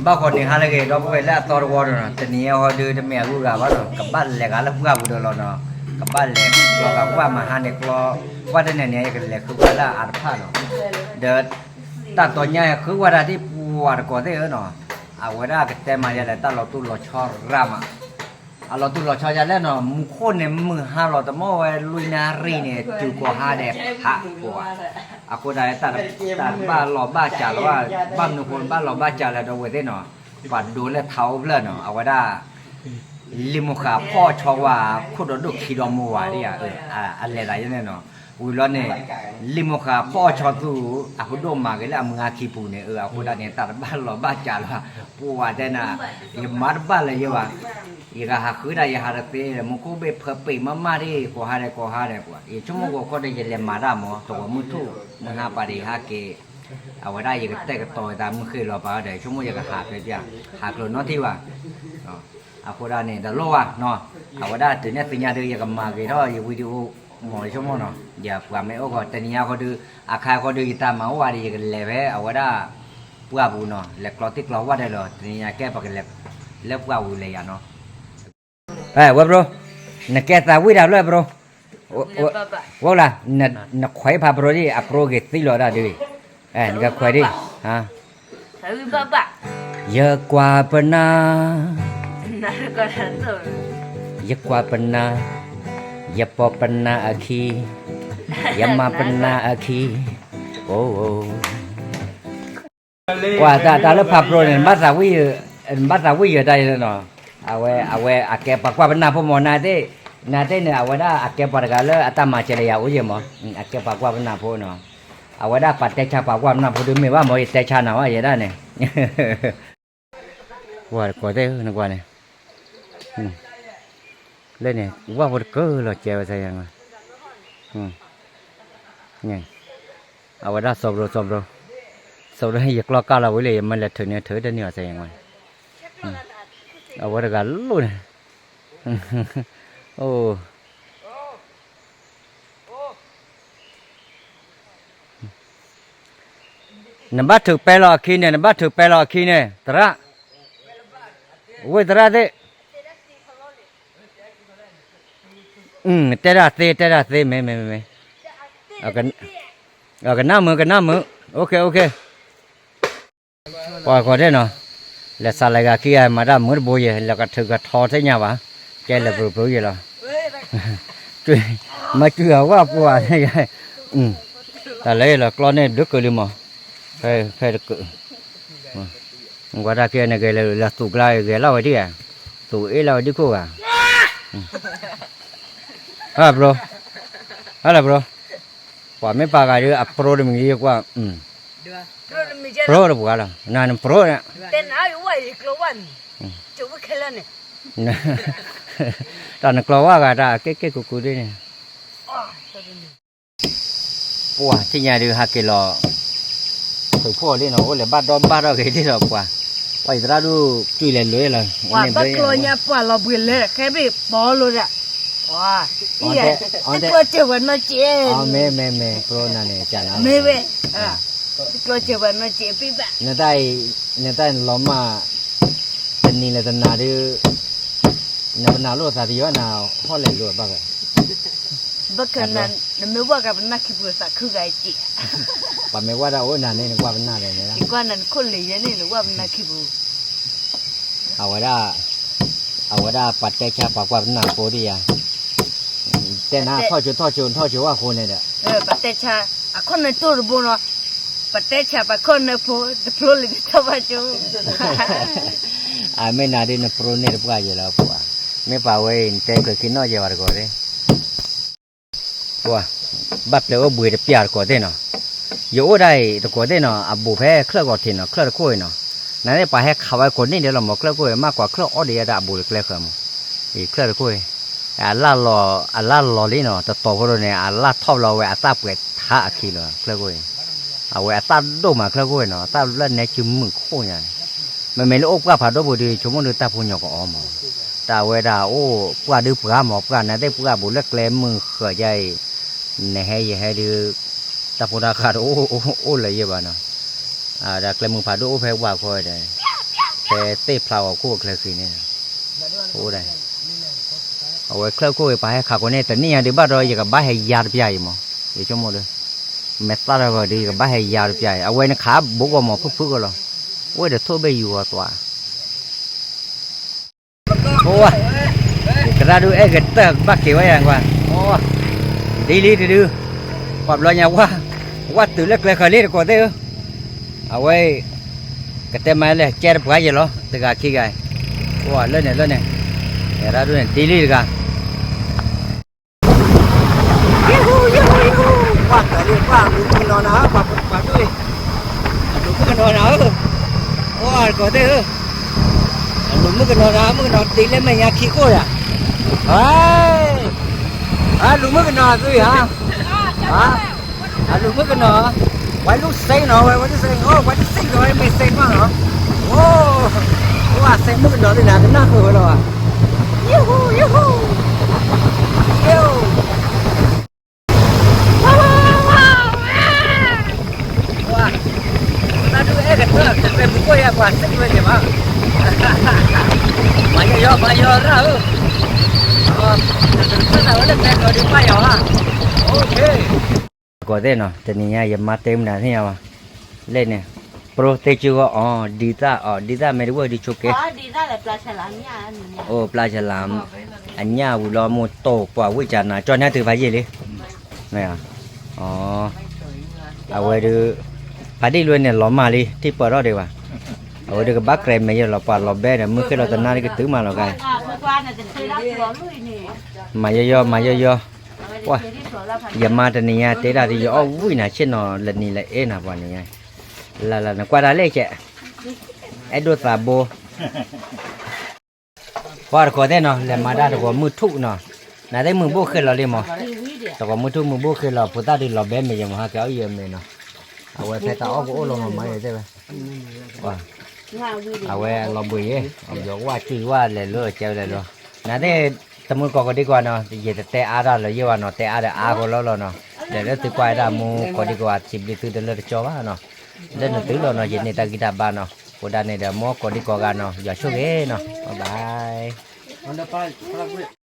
ဘၣ်ဃီန့ၣ်ဟါလၢအဂ့ၤ ဒီပုၢ်ဝဲၢ်လၢအသီတဝီဒီးနီၤ, တနံၤအံၤဟီဒုးတမ့ၢ်အဂုၤအဂၤဘၣ်နီၤ, ကဘၣ်လဲၤဂၤလၢပှၢ်ပူၤဒီးလီၤနီၤ, ကဘၣ်လဲၤကျီဂၤကွၢ်မဟါန့ၣ်ကျီ, ကွၢ်တန့ၢ်န့ၣ် ယကလဲၤဃုကွၢ်လၢအအါတဖၣ်နီၤ, ဒီး တၢ်တီညါဃုကွၢ်တၢ်ဒ်ပှၤတကိးသ့ၣ်ဧၢနီၤ, အဝဲဒၣ်ကတဲမၤယၤလဲၣ် တၢ်လီၤတိၢ်လီၤဆီရၣ်မး, အလီၤတိၢ်လီၤဆီယၤလဲၣ်နီၤ, မူခိၣ်န့ၣ်မုၢ်ဟါလီၤတမီၢ်ဝဲလွံၢ်နၣ်ရံၣ်န့ၣ် တုၤကိးဟါဒဲးဟးကိးဧါ, အဃိဒၣ်တၢ်တဘၣ်လီၤဘၣ်စးလီၤ, ဘၣ်မနုၤဃိဘၣ်လီၤဘၣ်စးလဲၣ်ဒီးဝဲသ့ၣ်နီၤ, ပှၤဒိလၢထးအိၣ်ဖျၢၣ်နီၤ, အဝဲဒၣ် လံာ်မိၢ်ဃာ်ဖီၣ်အီၣ်ဆီဝဲ ခိၣ်ဒီးဒိၣ်ခံဒီမါဝၤဒ်ဧါ, အလဲၤသးယဲန့ၣ်နီၤ, ဝံၤလီၤန့ၣ် လံာ်မိၢ်ဃာ်ဖီၣ်အီၣ်ဆီသူ အပဒိၣ်မၤက့ၤလၢအမုၢ်ဂၤခံပူၤန့ၣ်, အဃိဒၣ်န့ၣ် တၢ်တဘၣ်လီၤဘၣ်စးလီၤ, ပှၤတဲနၤ, ယမၤတဘၣ်လၢၤယဲဘၣ်, ယကဟးဃုဒၣ်ယဟးတသ့, မူခိၣ်ဘ့ၣ်ဖၢပ့ၤမးမးဒ် ကိးဟါဒဲးကိးဟါဒဲးပှၤ, ယဆိကမိၣ်ဂီၤခီဒီးယလဲၤမၤတၢ်မး တဂီၤမုၢ်ထူၣ် မုၢ်ဟါပၤဒံးဟဲက့ၤ, အဝဲဒၣ်ယကတဲာ်ကတီၤသးမုၢ်ဃ့ၢ်လီၤပာ်ဒီး ဆိကမိၣ်ယကဟးဖဲပျၢ်, ဟးကျိၤနီတထံၣ်ဘၣ် အဃိဒၣ်န့ၣ် ဒီးလိၣ်ဘၣ်နီၤ, အဝဲဒၣ်တုၤနဲၣ်သ့ၣ်ညါဒုး ယကမၤဂ့ၤထီၣ်ယဝံဒုးအိၣ်မး ယဆိကမိၣ်နီၤ, ယပှၤမ့ၢ်အိၣ်ဃီ တနံၤညါဃီဒုး အခါဃီဒုး ယတၢ်မၤအိၣ်ဝဲဒီး ယကလဲၤဖဲအဝဲဒၣ် ပှၢ်ပူၤနီၤ, လဲၤကျီတံၢ်ကျီဝၣ်ဒဲးလီၤ, တနံၤညါကဲပကလဲၤ လၢပှၢ်ပူၤလဲၤယၤနီၤ, ဝဲဘြိ, နကဲသးဝံၣ်တၢ်ဖျၢၣ်ဘြိ, ဝဲလၢ, နခွဲးဖးဘြိဒ် အဘြိက့ၤသံလီၤဒၣ်ဒုး, နကခွဲးဒ် ယကွၢ်ပနၢ်, ယကွၢ်ပနၢ်, ယပိာ်ပနၢ်အခံ, ယမၤပနၢ်အခံ, အိ, ပှၤတၢ်လၢဖးဘြိန့ၣ် နဘၣ်သးဝံၣ်ယၤတၢ်နီၤ, အဝဲ အဝဲအကဲပှၤကွၢ်ပနၢ်ဖိမး နသ့ၣ်, နသ့ၣ်န့ၣ် အဝဲဒၣ်အကဲပှၤတဂၤလၢအတၢ်မၤစၢၤလၢယၤအိၣ်ယဲမး, အကဲပှၤကွၢ်ပနၢ်ဖိနီၤ, အဝဲဒၣ်ပှၤတဲဆါပှၤကွၢ်ပနၢ်ဖိဒုးမ့ၢ်ဘၣ်မး ယတဲဆါနၤဝဲယဲဒၣ်န့ၣ် ပှၤတကိးသ့ၣ်နကွၢ်န့ၣ်, လၢန့ၣ် ဝၣ်ဖိတကၢလီၤကဲဝဲသ့ၣ်ယါ, အဝဲဒၣ်စီၤဘြိၤ စီၤဘြိၤ, စီၤဘြိၤ ယကျီကၢ်လီၤဝံၤလံ ယမ့ၢ်လဲၤထုးန့ၢ်ထုးတန့ၢ်အီၤသ့ၣ်ယါ, အဝဲတဂၤလိၣ်န့ၣ်, အိ နဘၣ်ထုးပဲလီၤအခံန့ၣ် နဘၣ်ထုးပဲလီၤအခံန့ၣ် သရၣ်, ဝ့ၢ်သရၣ်သ့ၣ်, တဲဒၣ်သ့ တဲဒၣ်သ့ မ့ၢ် မ့ၢ် မ့ၢ်, ကနၣ်မုာ် ကနၣ်မုာ်, အိၣ်ခ့ အိၣ်ခ့ ပှၤကိးဒဲးနီၤ, လဲၤစးလဲၤဂၤခံဂၤ မၤတၢ်မုာ်တဘိယဲၢ် လဲၤကထုးကထီသ့ၣ်ညါဘၣ်, ကဲလဲၤပျိပျိယဲၢ်လီၤ, မၤစူၤအဝဲပှၤ, တၢ်လၢယလီၤကျီန့ၣ် ဒုးကလံၤမး, ဖဲ ဖဲတက, ကွၢ်တၢ်ကဲန့ၣ် ဂဲၤလၢသူၣ်ကျါ ဂဲၤလီၤဝဲဒ်ဧါ, သူၣ်အ့ၣ်လီၤဝဲဒ်ခိၣ်ဂၤ, ဟဲဘြိ, ဟဲလီၤဘြိ, ပှၤမ့ၢ်ပာ်ဂၤဒီး အပရိတမံၤယကွၢ်, ပရိတပှၤလီၤ, နနပရိန့ၣ်, တၢ်နကျီဝၣ်ဂၤတၢ်ကဲကဲကူကူဒ်န့ၣ်, ပှၤသ့ၣ်ညါဒုးဟးက့ၤလီၤ, ထုးဖှိၣ်လံနီၤ အိၣ်လဲၤဘၣ်ဒီဘၣ်ထီၣ်က့ၤဒ်ဒီးပှၤ, ပှၤယသရၣ်ဒုး ကွံာ်လဲၤလိၤလီၤ, ပှၤဘၣ်ကျီညါပှၤလီၤဘှံးလဲၤ ခဲဘ့ၣ်ပီလိၤဒီး, ပှၤ, တကျီစၢၤပှၤနီၢ်စ့, မ့ၢ် မ့ၢ် မ့ၢ် ပရိနၤန့ၣ် မ့ၢ်ဝဲ, တကျီစၢၤပှၤနီၢ်စ့ဘ့ၣ်ဘၣ်, နတၢ်အံၤ နတၢ်လီၤမၢ်, တနံၤလၢတနၤဒုး, နပနၢ်လိၣ်သးတယီနၤ ဟီၣ်လဲၤလိၤဘၣ်ဝဲ ဘၣ်ကနၤ, နမ့ၢ်ဝၢ်ကပနၢ်ခံပူၤသးခုဂၤစ့, ပှၤမ့ၢ်ဝၢ်ဒၣ်အိၣ်နၤန့ၣ် နကွၢ်ပနၢ်လဲၣ်န့ၣ်, ယကွၢ်နၤနခိၣ်လံၤယဲန့ၣ် နဝၢ်ပနၢ်ခံပူၤ, အဝဲဒၣ်, အဝဲဒၣ်ပှၤတဲဆါပှၤကွၢ်ပနၢ်ဖိဒ်ယါ, တဲနၤထီၣ်ဆိထီၣ်ဆိထီၣ်ဆိဝဲအဃိန့ၣ်ဒီး, ပှၤတဲဆါ, အခီၣ်နၢတိၢ်တဘိနီၤ, ပှၤတဲဆါပှၤခီၣ်နၢဖိ တဖျိလံတထီၣ်ဘၣ်ကၠိ အမ့ၢ်နၤဒ်နပရိန့ၢ်တပှၢ်ယဲလီၤပှၤ, မ့ၢ်ပှၤဝဲအံၤ နတဲကျၢၤခံနီၣ်ယဲဘၣ်တကိးသ့ၣ်, ပှၤ, ဘၣ်ပျဲအိၣ်ဘှံးတပျၢ်တကိးသ့ၣ်နီၤ, ယအိၣ်ဒၣ်အံၤတကိးသ့ၣ်နီၤ အဘူးဖဲချၢၣ်ဂီၤထံးနီၤ ချၢၣ်တခိၣ်အံၤနီၤ, နသ့ၣ်ပှၤဟဲခးဝဲကိးန့ၢ်ဒဲးလီၤမး ချၢၣ်ခိၣ်အံၤ မ့ၢ်ကွၢ်ချၢၣ်အီၣ်ဒံးယဲဒၣ်အဘူးတကျဲဃၢၤမး, အံၤချၢၣ်တခိၣ်အံၤ, အလၢ်လီၤ, အလၢ်လီၤလံနီၤ တတီၤဖိဒိၣ်န့ၣ် အလၢ်ထီၣ်ဘျီဝဲအသၣ်ပှဲၤထါအခံလီၤ ချၢၣ်ခိၣ်အံၤ, အဝဲအသၣ်ဒိၣ်မးချၢၣ်ခိၣ်အံၤနီၤ အသၣ်လၢနဲဆံမုၢ်ခိၣ်ညါန့ၣ်, မ့မ့ၢ်လၢအိၣ်ပှၢ်ဖးဒိၣ်ပူၤဒီး ဆိကမိၣ်ဒုးတၢ်ဖိညီကအီမး, တၢ်ဝဲဒၣ်အိၣ်ပှၢ်ဒုးပှၢ်မး ပှၢ်နသ့ၣ်ပှၢ်ဘူးလၢကျဲမုၢ်ဃၢၤယါအံၤ, နဟဲယဟဲဒုး, တၢ်ဖိတၢ်ဃာ်တအိၣ်အိၣ်လၢၤယဲဘၣ်နီၤ, ဒီးကျဲမုၢ်ဖးဒိၣ်အိၣ်ဖဲဝၢ်ခီဒီး, သ့ၣ်ဖျါအီၤခိၣ်အချၢဃံန့ၣ်, အိၣ်ဒၣ်, အဝဲချၢၣ်ခိၣ်ဝဲပှၤဟဲခးကိးန့ၣ် တနံၣ်ညါဒုးဘၣ်ဒီး ယကဘၣ်ဟဲယါတပျၢ်အံၤမး, ယဆိကမိၣ်ဒီး, မဲာ်သၣ်ထီၣ်ဂီၤဒီး ယကဘၣ်ဟဲယါတပျၢ်အံၤ, အဝဲနခးဘိကီးမး ဖုၣ်ဖုၣ်ကီးလီၤ, အိၣ်ဒီးထိၣ်ဘ့ၣ်ယူၤဂီၤသွး အိၣ်ဝဲ, ကရၢ်ဒုးအဲၣ်ကတၢၢ်ဘၣ်က့ၤဝဲယၤကွၢ်, အိၣ်, ဒ်လံတဒု, ပှၤဘျီညါဝဲ, ဝဲတုၤလၢကျဲဃၢၤလံတကိးသ့ၣ်ဧၢ, အဝဲ, ကတဲမးလဲၣ် ကဲတပှၤယဲၢ်လီၤ တဂၤခံဂၤ, အိၣ်လၢန့ၣ်လၢန့ၣ်, ကရၢ်ဒုးန့ၣ် ဒ်လံတဂၤ ယဟူယဟူယဟူ, ကွၢ်တၢ်လံ ကွၢ်လူၤမုၣ်ကနီၤနၤဧၢ, ပှၤပှၤဒိၣ်အံၤ, အလူၤမုၣ်ကနီၤနၤဧၢ, အိၣ်တကိးသ့ၣ်ဧၢ, အလူၤမုၣ်ကနီၤနၤ မုၣ်ကနီၤတ့လၢမဲာ်ညါခံခိၣ်ယၤ, ဟဲ, အလူၤမုၣ်ကနီၤသုဧါ, အလူၤမုၣ်ကနီၤ, ဝဲလူၤစ့နီၤ ဝဲဝဲလူၤစ့နီၤ ဝဲလူၤစ့နီၤ ဝဲမ့ၢ်စ့နီၤနီၤ, အိၣ်, အိၣ်အစ့မုၣ်ကနီၤသ့ၣ်နၤ ကနၢ်ဃုာ်ဝဲလီၤဘၣ်, ယဟူယဟူ, ယဟူ ပှၤ, ပှၤဒုးအဲၣ်ကတၢၢ် တပဲမူခိၣ်ယဲ ပှၤစ့ၢ်ကီးဝဲန့ၣ်ဘၣ်, မၤယီယီ မၤယီရၣ်ဧၢ, တၢ်ဝဲလၢကျဲကျိၤဒုးပၢ်ယၤဧါ, အိၣ်ခ့, ကိးသ့ၣ်နီၤ တနံၤညါယမါတဲမနုၤသ့ၣ်ညါဘၣ်, လဲၣ်န့ၣ်, ပရိသ့ၣ်ကၠူဂီၢ်အီၤ ဒ်သၣ်အီၤ ဒ်သၣ်မ့ၢ်တဝဲၢ်ဒုးဆိးက့, အိၣ်ပျၢ်ဆလၢ်, အညၣ်ဝံၤလီၤမိၢ်တိၢ်ပှၤဝံၣ်ကၢ်နၤ ကၠီညါတုၤဖးယံာ်လံ, အဝဲဒုး, ဖးဒံၣ်လွဲန့ၣ်လီၤမၢ်လံ ထံၣ်ပၢၢ်ထီၣ်ဒံးဘၣ်, အဝဲဒုးကဘၣ်ကြဲးမဲာ်ယဲၢ်လီၤ ပှၤလီၤဘဲဒီး မုၢ်ဃ့ၢ်လီၤတနါဒ်ကတုၤမးလီၤဂၤ, မၤယီယီ မၤယီယီ, ပှၤ, ယမါတနံၤညါတဲဒၣ်ဒ်ယအီၣ်ဝံၣ်နၤဆ့ၣ်နီၤ လၢနံၤလၢအဲၣ်နၤပှၤနံၤညါ, လၢလၢနကွၢ်တၢ်လဲၣ်ကဲ, အဲၣ်ဒိးသးဘိ ပှၤတကိးသ့ၣ်နီၤ လဲၤမၤဒၣ်တကိးမုၢ်ထူၣ်နီၤ, နသ့ၣ်မုၢ်ဘိၣ်ဃ့လီၤလံမး, တကိးမုၢ်ထူၣ်မုၢ်ဘိၣ်ဃ့လီၤ ဖိသၣ်ဒုးလီၤဘဲမ့ၢ်ယမၤဟါကဲ အီၣ်ယမ့ၢ်နီၤ, အဝဲဖဲတၢ်အီၣ်ကအိၣ်လီၤမး မၤယသ့ၣ်ဝဲ, အဝဲလီၤဘှံးယဲ, ယဝၣ်စုဝၣ်လဲၤလၢကဲဝဲလဲၤလီၤ, နသ့ၣ်, တမုၢ်ကိးကဒံကီးနီၤ ယတတဲအါတၢ်လၢယဲၢ်ဝဲနီၤ တဲအါဒီးအါဂီၤလီၤလီၤနီၤ, လဲၤလၢသုကွၢ်ဝဲဒၣ်မူကိးဒံကီး စံးဘျုးသုတလၢတကၠီဘၣ်နီၤ, လၢနသုလီၤနီၤ ယန့ၢ်တၢ်ဂံၢ်တၢ်ဘါနီၤ, ဃိဒၣ်န့ၣ်ဒီး မ်ကိးဒံကီးဂၤနီၤ ယွၤဆိၣ်ဂ့ၤနီၤ bye bye